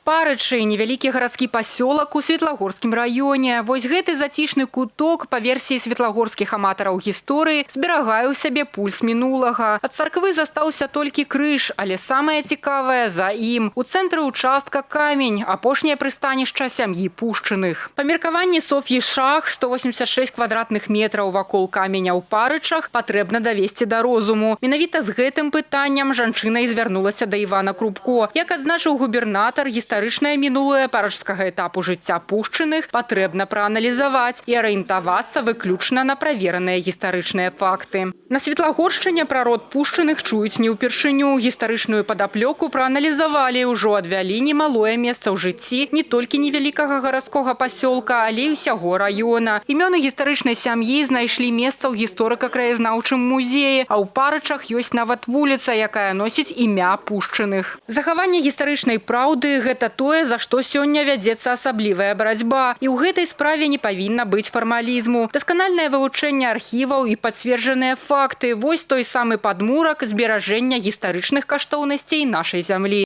Парычы — невялікі гарадскі пасёлак у Светлагорскім раёне. Вось гэты зацішны куток, па версіі светлагорскіх аматараў гісторыі, зберагае ў сабе пульс мінулага. Ад царквы застаўся толькі крыж, але самае цікавае за ім. У цэнтры участка камень, апошняе прыстанішча сям'і Пушчыных. Па меркаванні Соф'і Шах, 186 квадратных метраў вакол каменя ў Парычах патрэбна давесці да розуму. Менавіта з гэтым пытанням жанчына і звярнулася да Івана Крупко. Як адзначыў губернатар, гістарычнае мінулае парачскага этапу жыцця Пушчыных патрэбна прааналізаваць і арыентавацца выключна на правераныя гістарычныя факты. На Светлагоршчыне пра род Пушчыных чуюць не ўпершыню. Гістарычную падаплёку прааналізавалі і ўжо адвялі немалое месца ў жыцці не толькі невялікага гарадскога пасёлка, але і ўсяго раёна. Імёны гістарычнай сям'і знайшлі месца ў гісторыка-краязнаўчым музеі, а ў Парычах ёсць нават вуліца, якая носіць імя Пушчыных. Захаванне гістарычнай праўды — гэта тое, за што сёння вядзецца асаблівая барацьба. І ў гэтай справе не павінна быць фармалізму. Дасканальнае вывучэнне архіваў і пацверджаныя факты — вось той самы падмурак зберажэння гістарычных каштоўнасцей нашай зямлі.